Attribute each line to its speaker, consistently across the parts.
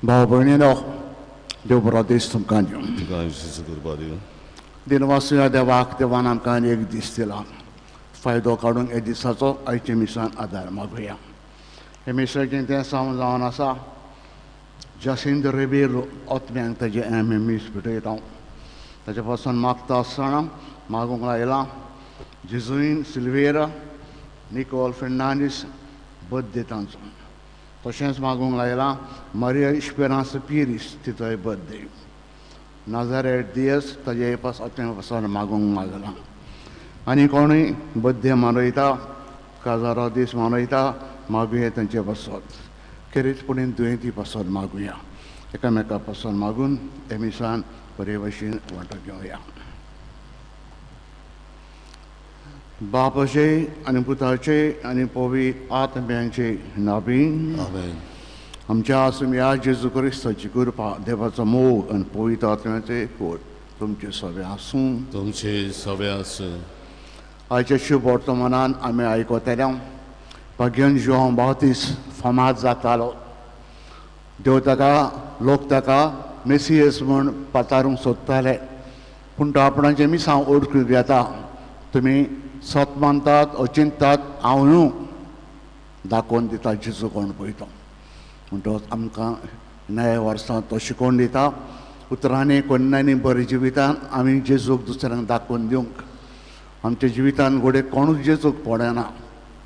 Speaker 1: भाव भयणीनो, देव बरो दीस तुमकां दिवं.
Speaker 2: तुका दिवं.
Speaker 1: दिनवासुया देवाक, देवान आमकां एक दीस दिला. फायदो काडून हे दिसाचो आयच्या मिसान आदार मागुया. हे मिसाचें तें सावन जावन आसा जासिंद रिबेलो आत्म्यांक ताजें आमी मीस भेटयता. ताचे पासून मागता आसतना मागूंक लायलां जेजुईन सिल्वेरा निकोल फेर्नांडीस बर्थडे तांचो. तशेंच मागूंक लायलां मारिया इश्पेरांस पिरीस तिचोय बर्थडे. नाजारेट दियस ताजे पास आत्म्या पासून मागूंक मागलां. आनी कोणूय बर्थडे मनयता, काजारो दीस मनयता, मागुया तांचे पासत. खेरीतपणी दुयेंती पासत मागुया. एकामेका पासून मागून हे मिसान बरे भशेन वांटो घेवया. बापाचे आनी पुताचे आनी पवित्र आत्म्यांचे नाबीन.
Speaker 2: आमेन.
Speaker 1: आमच्या आसुया जेजू क्रिस्ताची कृपा, देवाचो मोग आनी पवित्र आत्म्याचे कोट तुमचे सगळे आसूं.
Speaker 2: तुमचे सगळे आसूं.
Speaker 1: आयच्या शुभ वर्तमानान आमी आयकतले भाग्यन जुआंव बावतीस फामाद जातालो. देव ताका, लोक ताका मेसियस म्हूण पाचारूंक सोदताले, पूण तो आपणाचें मिसांव ओळखून घेता. तुमी सत मानतात अचिंतात, हांव न्हू, दाखोवन दिता जेजू कोण पळय तो. म्हणटकच आमकां नव्या वर्सां तो शिकोवन दिता. उतरांनी कोन्नांनी बरें जिवितान आमी जेजूक दुसऱ्यांक दाखोवन दिवंक. आमच्या जिवितान घोडे कोणूच जेजूक पळयना,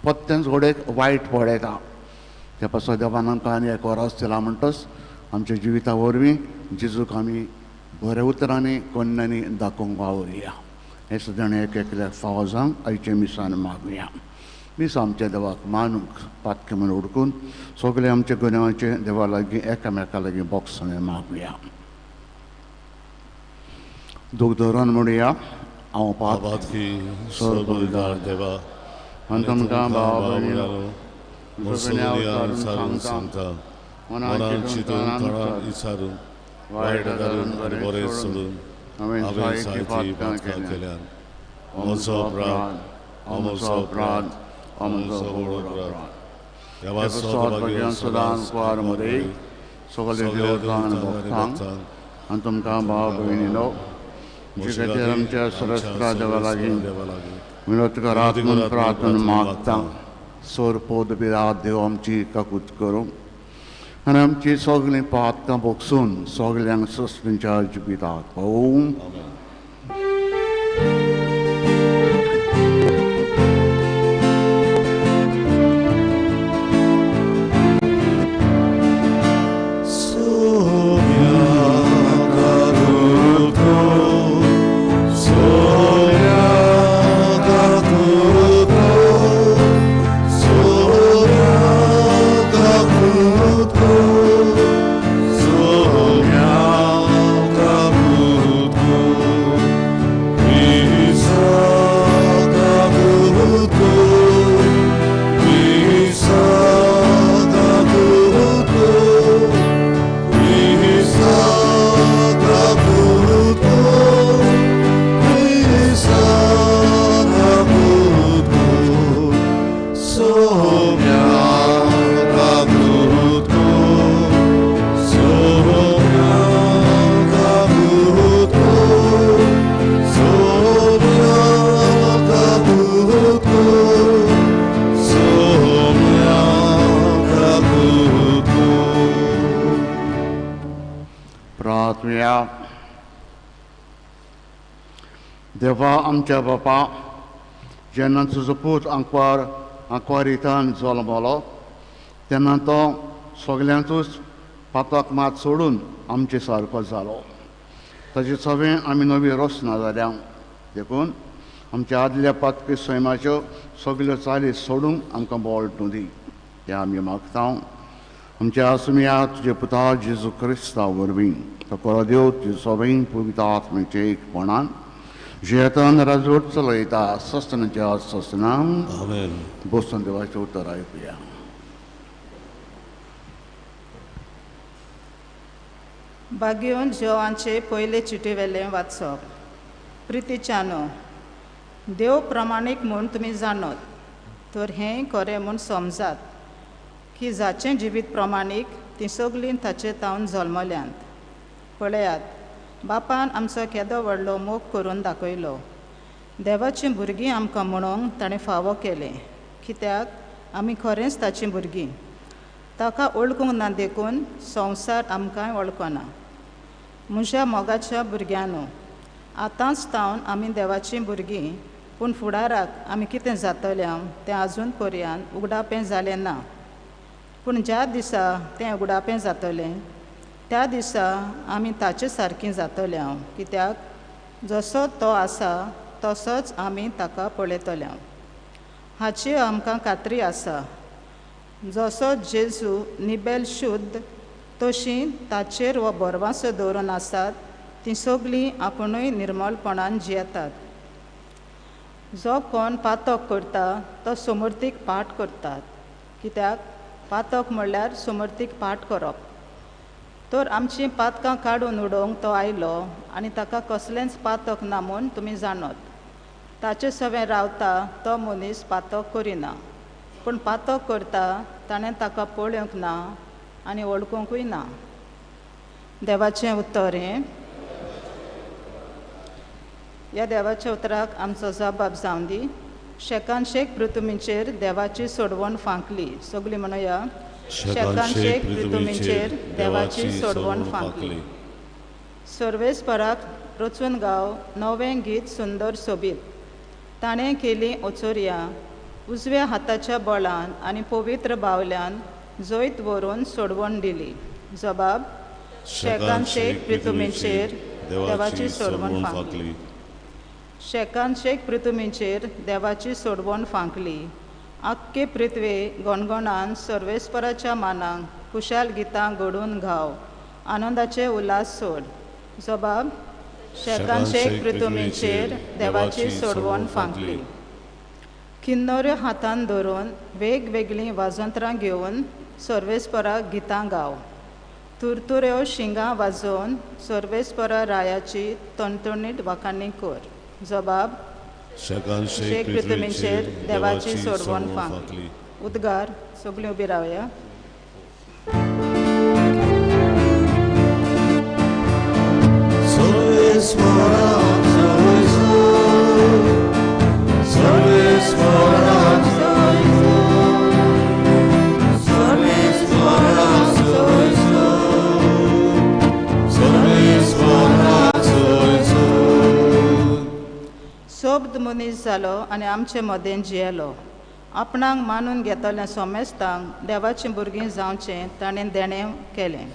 Speaker 1: पत्तेंच घोडेक वायट पळयता. त्या पासत देवान आमकां आनी एक वरस दिला म्हणटच आमच्या जिविता वरवीं जेजूक आमी बऱ्या उतरांनी कोन्नांनी दाखोवंक वावुरया. हें सदां एक एकल्याक फावो जावंक आयच्या मिसान मागुया. मीस आमच्या देवाक मानूंक पातकें म्हूण उडकून सगळे आमच्या गुन्यांवाचे देवा लागीं एकामेका लागीं बोगसणें मागुया. दूख धरून म्हणुया, हांव पाप
Speaker 2: पातकी सर्वदार देवा,
Speaker 1: आनी तुमकां भाव भयणीनो
Speaker 2: विचारून सांगता, मनान चिंतून तणान विचारून वायट धरून आनी बरें सोडून
Speaker 1: हांवें
Speaker 2: हांवें
Speaker 1: जायतीं
Speaker 2: जायतीं
Speaker 1: पातकां
Speaker 2: पातकां
Speaker 1: केल्यात.
Speaker 2: केल्यात. म्हजो अपराध, म्हजो अपराध,
Speaker 1: म्हजो
Speaker 2: म्हजो
Speaker 1: व्हड
Speaker 2: व्हड
Speaker 1: अपराध.
Speaker 2: अपराध. देवाचो
Speaker 1: सदां
Speaker 2: भाग्य
Speaker 1: सदांच कुवार मरे सगळे देवतां आनी भक्तांक आनी तुमकां भाव भयणीनो, जे खातीर आमच्या सरस्परा देवा लागीं विनोद करात म्हूण प्रार्थना मागता. सोर पोद बिरात देव आमची काकूत करूं आनी आमची सगळीं पातकां भोगसून सगल्यांक सस्तींच्या जिविताक पावूं. प्रार्थुया. देवा आमच्या बापा, जेन्ना तुजो पूत आंकवार आंकवारितान जल्मलो तेन्ना तो सगल्यांतूच पातक मात सोडून आमचे सारको जालो. ताचे सगळें आमी नवी रचना जाल्या. देखून आमच्या आदल्या पातकी सैमाच्यो सगल्यो चाली सोडूंक आमकां बळ तूं दी, तें आमी मागता. आमच्या आसुया तुजे पुता जेजू क्रिस्ता वरवीं. तो खरो देव तुजे सगळीं पवित्र आत्म्याचे एकपणान जियेतान राजवट चलयता सस्तनाच्या सस्तना.
Speaker 2: आमेन.
Speaker 1: बसून देवाचें उतर आयकुया.
Speaker 3: बागेवन जेवांचे पयले चिटी वेलें वाचप. प्रितीच्यानो, देव प्रमाणीक म्हूण तुमी जाणत, तर हें खरें म्हूण समजात की जाचें जिवीत प्रमाणीक तीं सगळीं ताचे तावन जल्मल्यांत. पळयात, बापान आमचो केदो व्हडलो मोग करून दाखयलो. देवाचीं भुरगीं आमकां म्हणूंक ताणें फावो केलें, कित्याक आमी खरेंच ताचीं भुरगीं. ताका वळखूंक ना देखून संवसार आमकांय वळखना. म्हज्या मोगाच्या भुरग्यांनो, आतांच तावन आमी देवाचीं भुरगीं, पूण फुडाराक आमी कितें जातलें तें आजून पर्यंत उगडापें जालें ना. पूण ज्या दिसा तें उगडापें जातलें त्या दिसा आमी ताचे सारकीं जातले, कित्याक जसो तो आसा तसोच आमी ताका पळयतले. हाची आमकां खात्री आसा, जसो जेजू निबेल शुद्ध तशी ताचेर हो भरवासो दवरून आसात तीं सगळीं आपुणूय निर्मलपणान जियेतात. जो कोण पातक करता तो समर्थीक पाठ करतात, कित्याक पातक म्हणल्यार समर्थीक पाठ करप. तर आमचीं पातकां काडून उडोवंक तो आयलो आनी ताका कसलेंच पातक ना म्हूण तुमी जाणत. ताचे सवें रावता तो मनीस पातक करिना, पूण पातक करता ताणें ताका पळोवंक ना आनी वळखुंकूय ना. देवाचें उत्तर हें. ह्या देवाच्या उतराक आमचो जबाब जावन दी. शेकान शेक पृथ्वीचेर देवाची सोडवण फांकली. सगळीं म्हणुया, शेकान शेक पृथ्वीचेर देवाची सोडवण फांकली. सर्वेस्पराक रचून गाव नवें गीत सुंदर सोबीत. ताणें केली ओचोरया उजव्या हाताच्या बळान आनी पवित्र बावल्यान जैत व्हरून सोडवण दिली. जबाब, शेकान शेक पृथ्वीचेर देवाची सोडवण फांकली. शेकान शेक पृथ्वीचेर देवाची सोडवण फांकली. आख्खे पृथ्वे गणगणान सर्वेस्पराच्या मानाक खुशाल गितां घडून घाव, आनंदाचे उल्हास सोड. जबाब, शेकान शेक पृथ्वीचेर देवाची सोडवण फांकली. किन्नऱ्यो हातान धरून वेगवेगळीं वाजंत्रां घेवन सर्वेस्पराक गितां गाव. तुरतुऱ्यो शिंगां वाजोवन सर्वेस्परा रायाची तणतणीत वाखाणी कर. जबाब, शेक पृथ्वीचेर देवाची सोडवण फांकली. उद्गार. सगळीं उबी रावया. सोब्द मनीस जालो आनी आमचे मदें जियेलो. आपणाक मानून घेतल्या सोमेस्तांक देवाचीं भुरगीं जावचें ताणें देणें केलें.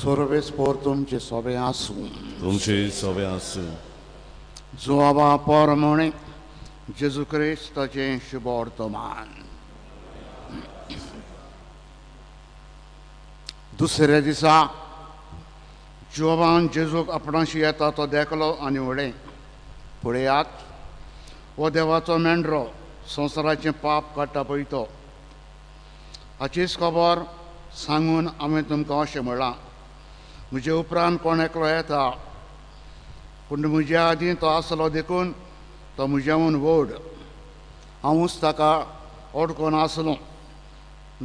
Speaker 1: सर्वेस्पोर तुमचे सोबे आसूं.
Speaker 2: तुमचे सोबे आसूं.
Speaker 1: जुआबा परमणे जेजू क्रिस्ताचें शुभ वर्तमान. दुसऱ्या दिसा जुआबान जेजूक आपणाशी येता तो देखलो आनी म्हणलें, पळयात, हो देवाचो मेंढरो संवसाराचें पाप काडटा पळय तो. हाचीच खबर सांगून हांवें तुमकां अशें म्हणलां, म्हजे उपरांत कोण एकलो येता, पूण म्हज्या आदीं तो आसलो देखून तो म्हज्याहून व्हड. हांवूच ताका ओडकोन आसलो.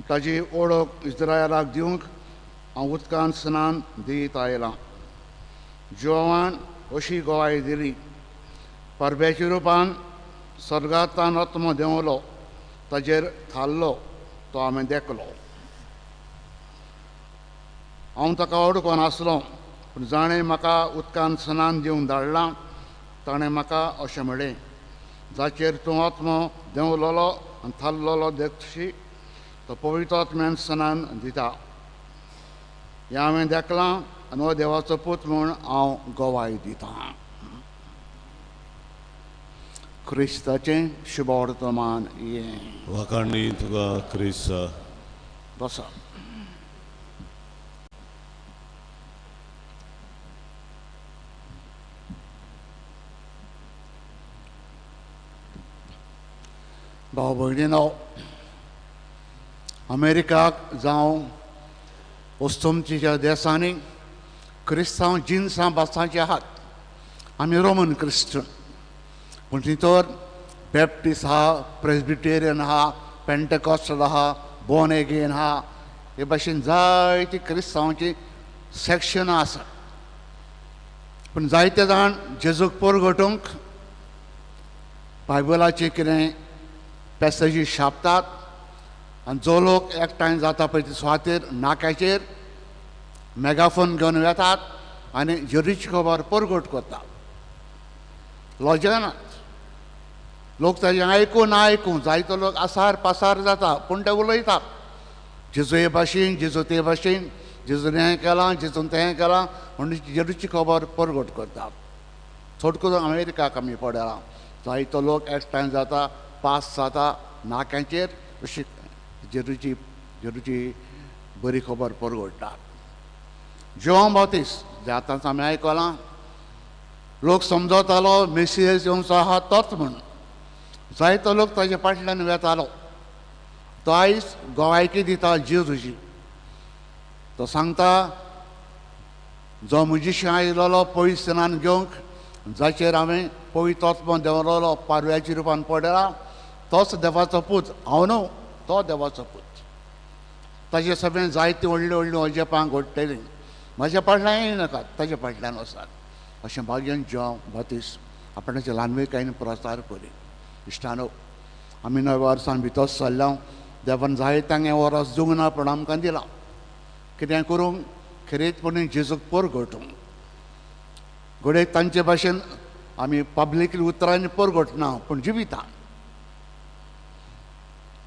Speaker 1: ताजी ओळख इस्रायलाक दिवंक हांव उदकान स्नान दीत आयलां. जोवान अशी गवाय दिली, परब्याच्या रुपान स्वर्गांतल्यान आत्मो देंवलो, ताजेर थारलो, तो हांवें देखलो. हांव ताका ओडकोन आसलो, पूण जाणें म्हाका उदकान स्नान दिवंक धाडलां ताणें म्हाका अशें म्हणलें, जाचेर तूं आत्मो देंवलोलो आनी थारलोलो देखशी तो पवित्र आत्म्यान स्नान दिता. हें हांवें देखलां आनी हो देवाचो पूत म्हूण हांव गवाय दितां. क्रिस्ताचें शुभ वर्तमान हें.
Speaker 2: वाखाणी तुका क्रिस्ता.
Speaker 1: बसा. भाव भयणीनो, अमेरिकाक जावं वस्तुमच्या देशांनी क्रिस्तांव जिनसां भासांचे आहात. आमी रोमन क्रिश्चन, पूण थिंतर बॅप्टिस्ट आहा, प्रेस्बिटेरियन आहा, पेंटेकॉस्टल आहा, बॉर्न एगेन आहा, हे भाशेन जायती क्रिस्तांवाची सेक्शनां आसा. पूण जायते जाण जेजूक परगटूंक बायबलाचें कितें पॅसेजी छापतात आनी जो लोक एकठांय जाता पळय ते सुवातेर नाक्याचेर मेगाफोन घेवन वेतात आनी जेजूची खबर परगट करतात. लॉजनात लोक ताजें आयकूं ना आयकूं, जायतो लोक आसार पासार जाता, पूण ते उलयतात जेजू हे भाशेन, जेजू ते भाशेन, जेजून हें केलां, जेजून तें केलां म्हणून जेजूची खबर परगट करतात. चड करून अमेरिकाक आमी पळयलां जायतो लोक एकठांय जाता, पास जाता नाक्यांचेर, अशी जेजूची जेजूची बरी खबर परगटतात. जुआंव बाप्तीस्त जे आतांच आमी आयकलां, लोक समजतालो मेसियस येवचो आहा तोच म्हूण, जायतो लोक ताजे फाटल्यान वेतालो. तो आयज गोवायकी दिता जेजूची. तो सांगता, जो म्हजीशी आयलोलो पवित्रस्नान घेवंक, जाचेर हांवें पवित्र आत्मो देंवलोलो पारव्याच्या रुपान पडला, तोच देवाचो पूत, हांव न्हू, तो देवाचो पूत. ताजे सगळें जायतीं व्हडलीं व्हडलीं अजेपां घडटलीं, म्हज्या फाटल्यान येनाकात, ताज्या फाटल्यान वचात. अशें भाग्यान जुआंव बाप्तीस्त आपणाचे ल्हानविकायेन प्रचार करी. इश्टानो, आमी नव्या वर्सान भितर सरल्या, देवान जायत्यांक हें वर्स दिवंक ना, पूण आमकां दिलां कितें करूंक, खेरीतपणी जेजूक परगटूंक. घडये तांचे भाशेन आमी पब्लिकली उतरांनी परगटना, पूण जिवितान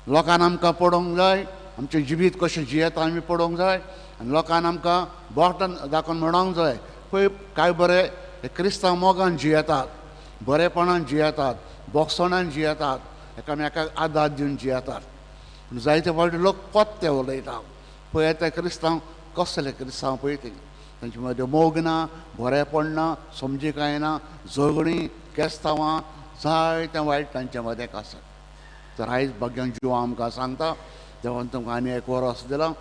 Speaker 1: लोकान आमकां पडोवंक जाय, आमचें जिवीत कशें जियेता आमी पडोवंक जाय, आनी लोकान आमकां बोटान दाखोवन म्हणोंक जाय, पळय काय बरें हे क्रिस्तांव मोगान जियेतात, बरेपणान जियेतात, बोगसणान जियेतात, एकामेकाक आदार दिवन जियेतात. पूण जायते फावटी लोक कोत्ते उलयता, पळय ते क्रिस्तांव कसले क्रिस्तांव पळय ते, तांचे मदें मोग ना, बरेपण ना, समजिकाय ना, झगडीं केस्तांवां जायतें वायट तांचे मदें आसत. तर आयज भाग्यान जुआंव आमकां सांगता, देवान तुमकां आनी एक वर्स दिलां,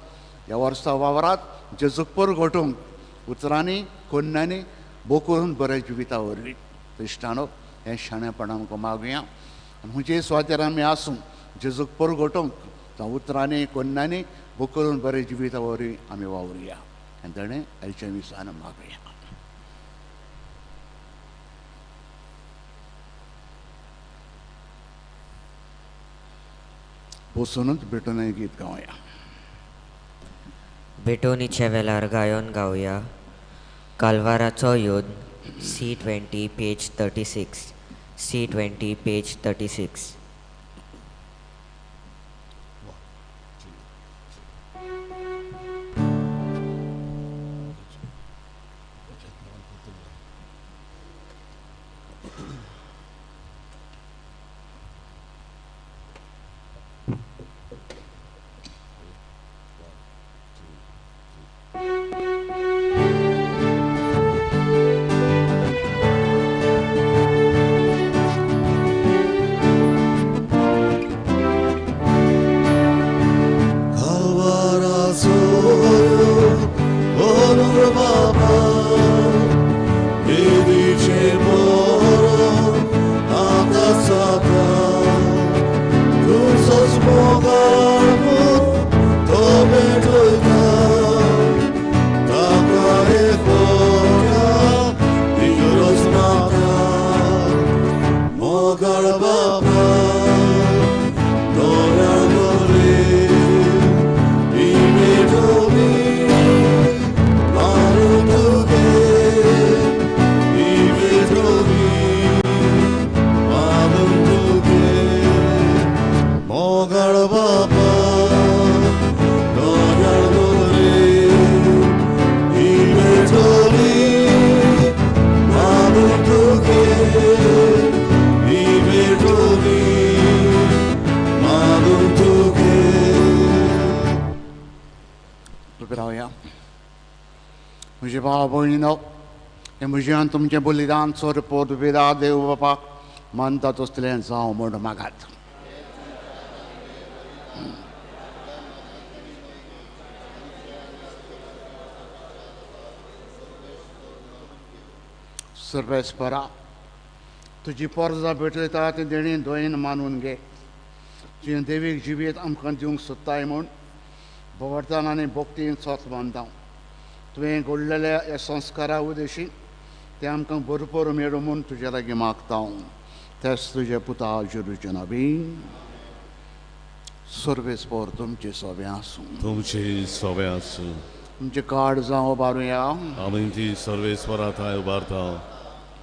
Speaker 1: ह्या वर्सा वावरात जेजूक परगटूंक उतरांनी कोन्न्यांनी बोकरून बरें जिविता वरवीं. इश्टानो, हें शाणेपण आमकां मागुया आनी खंयचेय सुवातेर आमी आसूं जेजूक परगटूंक जावं उतरांनी कोन्न्यांनी बोकरून बरें जिविता वरवीं आमी वावरुया. आनी ताणें आयच्या मिसान मागुया. बसूनच भेटून गीत गावया.
Speaker 4: भेटवणीच्या वेळार गायोन गावया कालवाराचो युद्ध, C20 page 36, C20 page 36.
Speaker 1: म्हजे भाव भयणीनो, हें म्हजें तुमचें बलिदान सोर पोर विरा देव बापाक मानता तसलें जावं म्हूण मागात. सर्वेस्परा तुजी पोरजा भेटयता ती देणी दोयेन मानून घे. तुजें देवीक जिवीत आमकां दिवंक सोदताय म्हूण भोंवतान आनी भक्तीन सोत बांदता. तुवें घडलेल्या ह्या संस्कारा उदेशी ते आमकां भरपूर मेळूं म्हूण तुजे लागीं मागता. तेच तुजे पुता जेजूचे नांवी. सर्वेस्पर तुमचे सोबें आसूं.
Speaker 2: तुमचे सोबें आसूं.
Speaker 1: तुमचें कार्ड जावं उबारुया.
Speaker 2: आमी ती सर्वेस्परा थंय उबारता.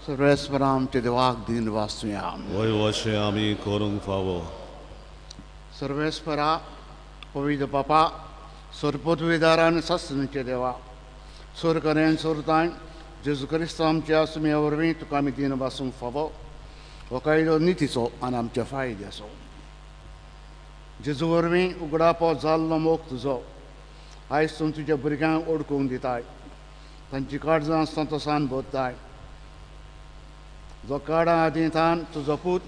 Speaker 1: सर्वेस्परा आमच्या देवाक दिन वाचुया.
Speaker 2: वय वशें आमी करूंक फावो.
Speaker 1: सर्वेस्परा पवित्र पापा सरपदवीदारान सासणीचे देवा सोर करेन सोरताय जेजू क्रिस्त आमच्या आसम्या वरवीं तुका आमी दिन वासूंक फावो. हो कायदो नितीचो आनी आमच्या फायद्याचो. जेजू वरवीं उगडापो जाल्लो मोग तुजो आयज तूं तुज्या भुरग्यांक ओडकूंक दिताय. तांची काळजां संतोसान भरताय. जो काडां आदीं थावन तुजो पूत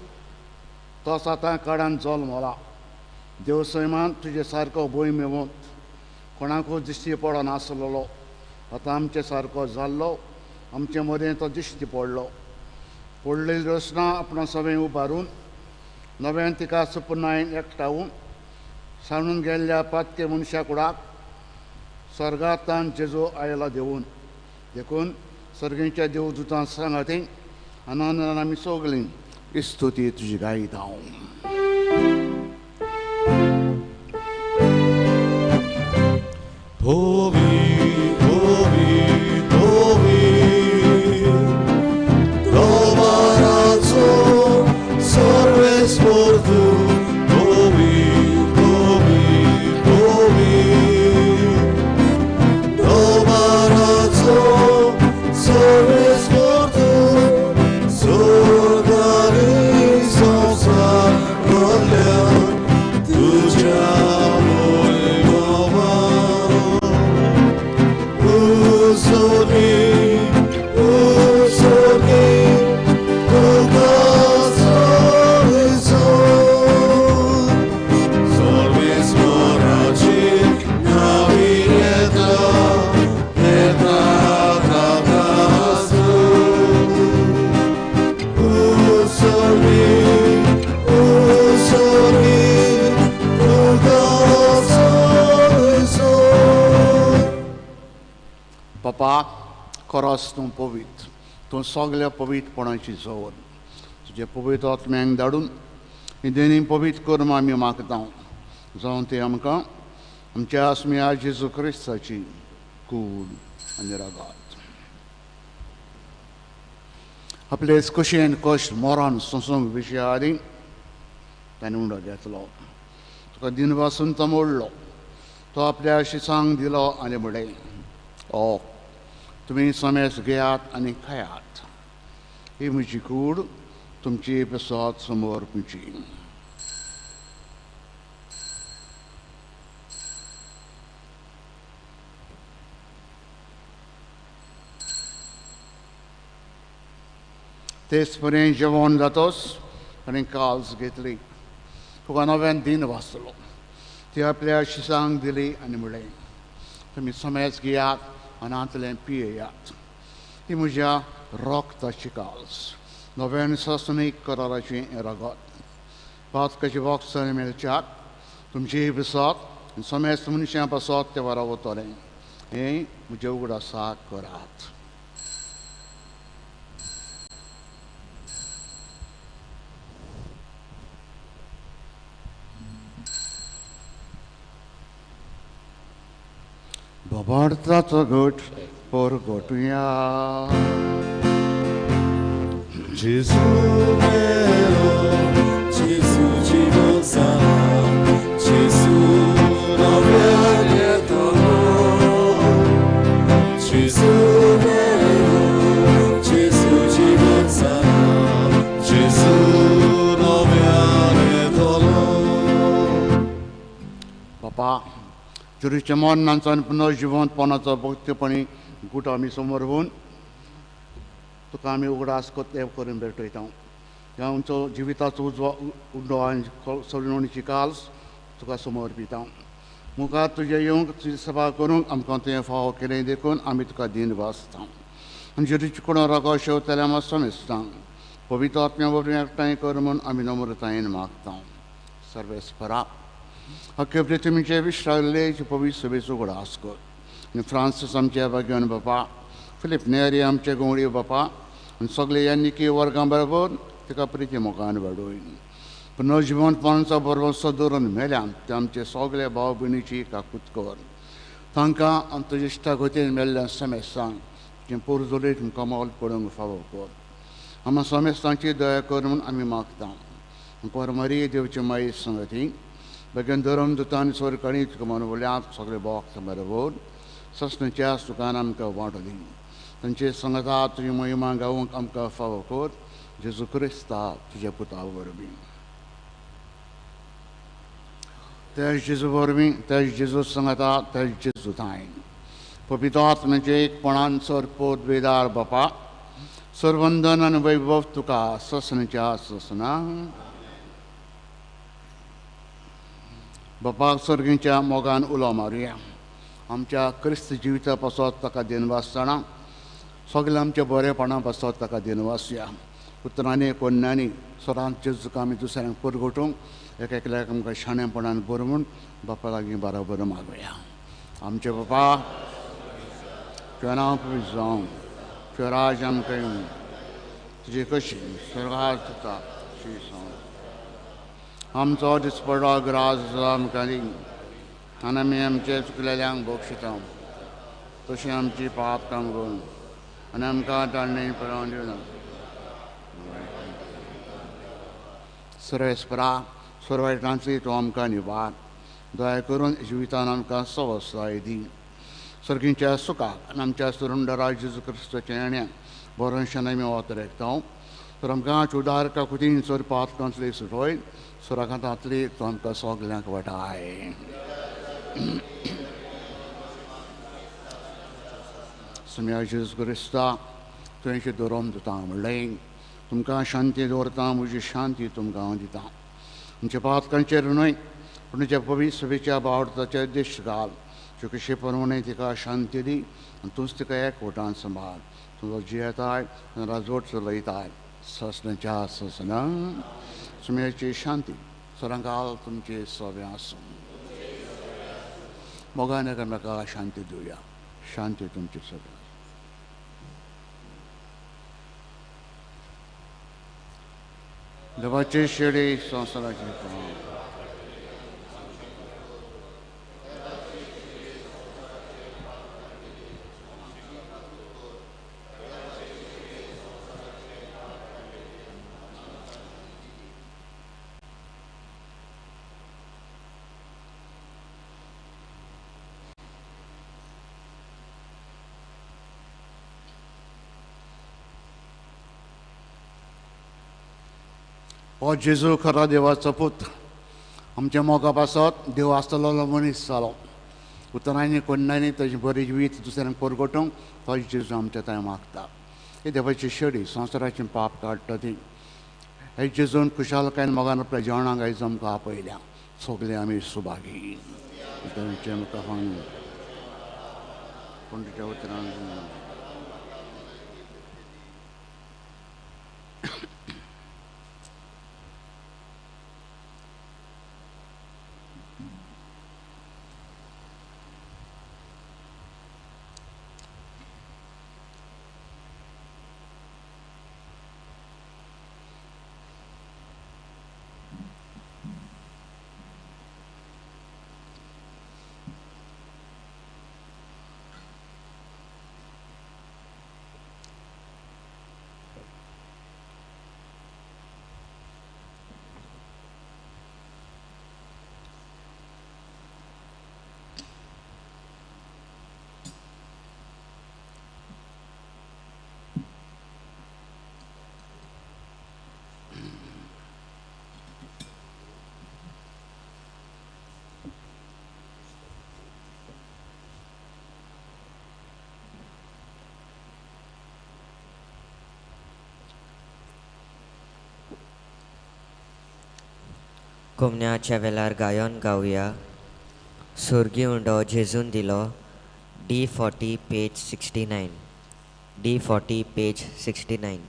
Speaker 1: तोच आतां काडान जल्मला. देव सैमान तुजे सारको भंय मेवोंत कोणाकूच दिश्टी पडनासलेलो आतां आमचे सारको जाल्लो. आमचे मदें तो दिश्टी पडलो. पडलेली रचना आपणा सगळें उबारून नव्यान तिका सुपुनायन एकठावून सांडून गेल्ल्या पातके मनशा कुडाक स्वर्गांतल्यान जेजू आयला देवून. देखून सर्गीच्या देवदूतां सांगाती आनंदान आमी सगळीं इस्तुती तुजी गायता.
Speaker 2: Tovi, Tovi, Tovi, Domarazo, Sarvesportu, Tovi, Tovi, Tovi, Domarazo, Sarvesportu, Sorgari Samsar Kolya, Tuja.
Speaker 1: बापा खरोच तूं पवित्र, तूं सगल्या पवित्रपणाची जोर. तुजे पवित्र आत्म्यांक धाडून ही देणी पवित्र कर आमी मागता, जावन ते आमकां आमच्या आसम्या जेजू क्रिस्ताची कूड आनी रागात आपले खोशयेन कश्ट मरण सोंसूंक विशया आदी ताणें उंडो घेतलो. तुका दिनवासून तो मोडलो. तो आपल्या शिसांक दिलो आनी म्हणलें, ओ तुमी समेस घेयात आनी खायात, ही म्हजी कूड तुमची प्रसाद समोर तुमची. तेच परेन जेवण जातोच आनी काल्स घेतली. तुका नव्यान दिन वाचलो. ती आपल्या शिसांक दिली आनी म्हणलें, तुमी समेस घेयात आनी पियेयात, ती म्हज्या रोगताची काल्स, नव्यान सासणीक कराराची रगत. पातकाची वखद मेळच्याक तुमची पासत समेस्त मनशां पासत तें वरावतलें. हें म्हजें उगडासाक करात. बाबार्थाचो घट परगटुया.
Speaker 2: जेजू मेरो, जेजू जीवन सारा, जेजू नव्यान येतलो. जेजू मेरो, जेजू जीवन सारा, जेजू नव्यान येतलो.
Speaker 1: बापा जुरीच्या मरणांचो आनी पुनर्जिवंतपणाचो भक्तीपणी गुट आमी समोर होवन तुका आमी उगडास कोते करून भेटयता. ह्या आमचो जिविताचो उजवा उडो आनी सलवणीची काल्स तुका समर्पिता. मुखार तुजें येवंक तुजी सभा करूंक आमकां तुवें फावो केलें देखून आमी तुका दीन भासता. आमचे रुचकोण रागो शेवतल्या आमी समेस्तां पवित्र आत्म्या वरवीं एकठांय कर म्हूण आमी नम्रतायेन मागता. सर्वेस्परा अख्खे पृथ्वीचे विश्रावल्ले पवित्र सभेचो उगडास कर आनी फ्रांसीस आमचे भाग्यवान बापा, फिलीप नेरी आमचे गवळी बापा आनी सगळे ह्या निकी वर्गां बरोबर तिका प्रिती मोगान वाडोय. पुनर्जिवनपणाचो भरवंसो दवरून मेल्यान ते आमचे सगळे भाव भयणीची काकूत कर. तांकां आनी तुज्या इश्टा गतीन मेल्ल्या समेस्तांक तुजें पोरजोलीत कमल पडूंक फावो कर. आमकां समेस्तांची दया कर म्हूण आमी मागता. परमरी देवची माई संगती बेगीन धरम दुतान सरकाळी तुका मनवल्यात सगळे भक्त बरोबर ससनाच्या सुखान आमकां वांटो दी. तांचे संगता तुजी महिमा गावंक आमकां फावो कर. जेजू क्रिस्ता तुज्या पुता वरवीं. तेज जेजू वरवीं, तेज जेजू संगता, तेज जेजू थांय पवित्र आत्म्याचे एकपणान सर पोत वेदार बापा सर्वंदन आनी वैभव तुका ससनाच्या ससना. बापाक सर्गीच्या मोगान उलो मारुया. आमच्या क्रिस्त जिविता पासत ताका दिनवासतना सगळ्या आमच्या बरेपणा पासत ताका दिनवासया. उतरांनी कोन्यांनी सदांच जेजूक आमी दुसऱ्यांक परगटूंक एक एकल्याक आमकां शाणेपणान बरो म्हूण बापा लागीं बरोबर मागुया. आमचे बापा तुवें नांव पवित्र जावं, तुवें राज आमकां येवं, तुजी कशी स्वर्गार जाता तशी जावं. आमचो दिसपडो ग्रास आमकां दी आनी आमी आमचे चुकलेल्यांक बक्षिता तशें आमची पाप काम करून आनी आमकां ताणें पळोवन दिवना. सर्वेस्परा सर्वायटांची तूं आमकां निवार दया करून जिवितान आमकां सवसाय दी. सर्गीच्या सुखाक आनी आमच्या सुरुंडरा जेजू क्रिस्ताच्या येण्याक बरोंशान आमी वातरेकता. तर आमकां उदार काकुतीन सर पातकांतली सुटोय सुराकांतांतली तूं आमकां सगल्यांक वाटाय. सम्या जेजू क्रिस्ता तुवें दवरून दिता म्हणलें तुमकां शांती दवरता, म्हजी शांती तुमकां हांव दिता. आमच्या पातकांचेर न्हय पूण तुज्या पवित्र सभेच्या बावडताचेर दिश्ट घाल. चुकीशे प्रमाणे तिका शांती दी आनी तूंच तिका एकवटान सांबाळ. तुजो जियेताय आनी राजवट चलयताय ससनाच्या ससना. सुम्याची शांती सरांकाल तुमचे सगळें आसूं. मोगान एकामेका शांती दिवया. शांती तुमची सगळ्या. देवाचे शेडे संवसाराचे पाप. हो जेजू खरो देवाचो पूत आमच्या मोगा पासत देव आसतलो मनीस जालो. उतरांनी कोन्नांनी ताजें बरें जिवीत दुसऱ्यांक परगटूंक तो जेजू आमच्या थंय मागता. ही देवाची शेडी संवसाराचें पाप काडटा ती. हे जेजून खुशालकायेन मोगान आपल्या जेवणाक आयज आमकां आपयल्या. सगळे आमी सुभागी पूण तुज्या उतरान
Speaker 4: कोमन्याच्या वेळार गायन गावया सुर्गी उंडो जेजून दिलो D40 page 69 D40 page 69.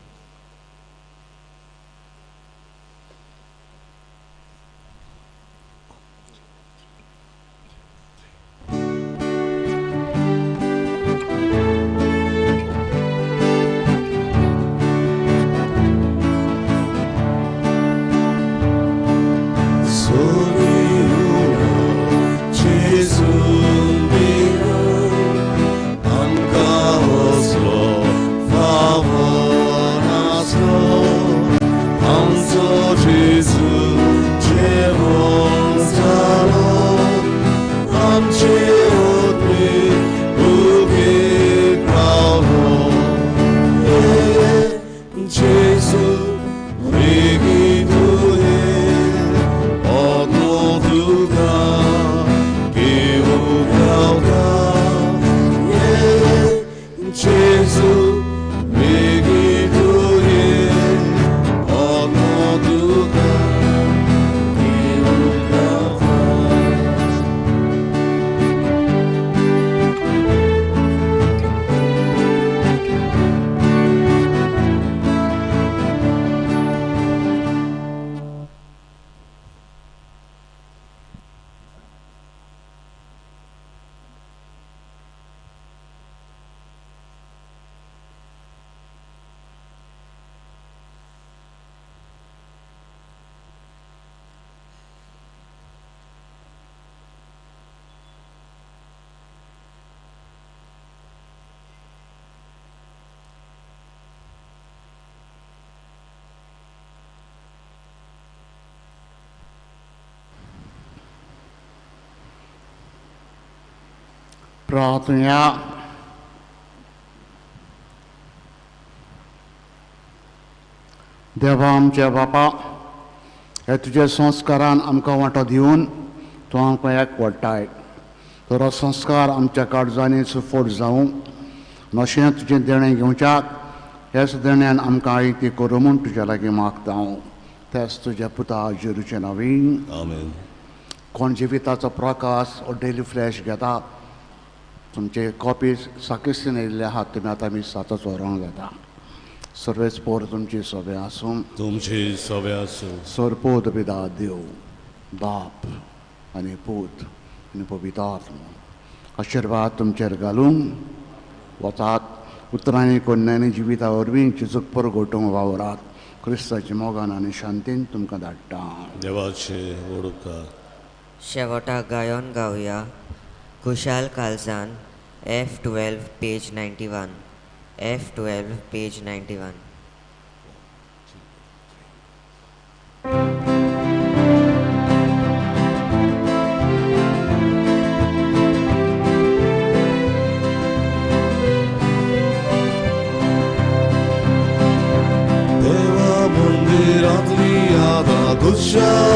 Speaker 1: प्रार्थना. देवा आमच्या बापा, हे तुज्या संस्कारान आमकां वांटो दिवन तूं आमकां एक वडटाय. तर हो संस्कार आमच्या काळजांनी सुफोट जावं नशें तुजें देणें घेवच्याक ह्याच देण्यान आमकां आयती करूं म्हूण तुज्या लागीं मागता हांव. तेच तुज्या पुता जेरूचें नांवीन
Speaker 2: आमेन.
Speaker 1: कोण जिविताचो प्रकाश हो डेली फ्लॅश घेता तुमचे कॉपीज साकिस्तीन येयल्ले आहात तुमी आतां मिसाचो व्हरूंक जाता. सर्वेच पोर तुमची सोबे आसूं
Speaker 2: तुमची सोबे आसूं.
Speaker 1: सरपोत पिता देव बाप आनी पूत आनी पवित्र आत्मो आशिर्वाद तुमचेर घालूंक वचात उतरांनी कोन्यांनी जिविता वरवीं चिजूक परगोटूंक वावरात. क्रिस्ताच्या मोगान आनी शांतीन तुमकां धाडटा.
Speaker 2: देवाचे वडुपकार.
Speaker 4: शेवटाक गायन गावया खुशाल कालजान F12 page 91 F12 page 91.
Speaker 2: देवा मंदिरांतली आतां खुशाल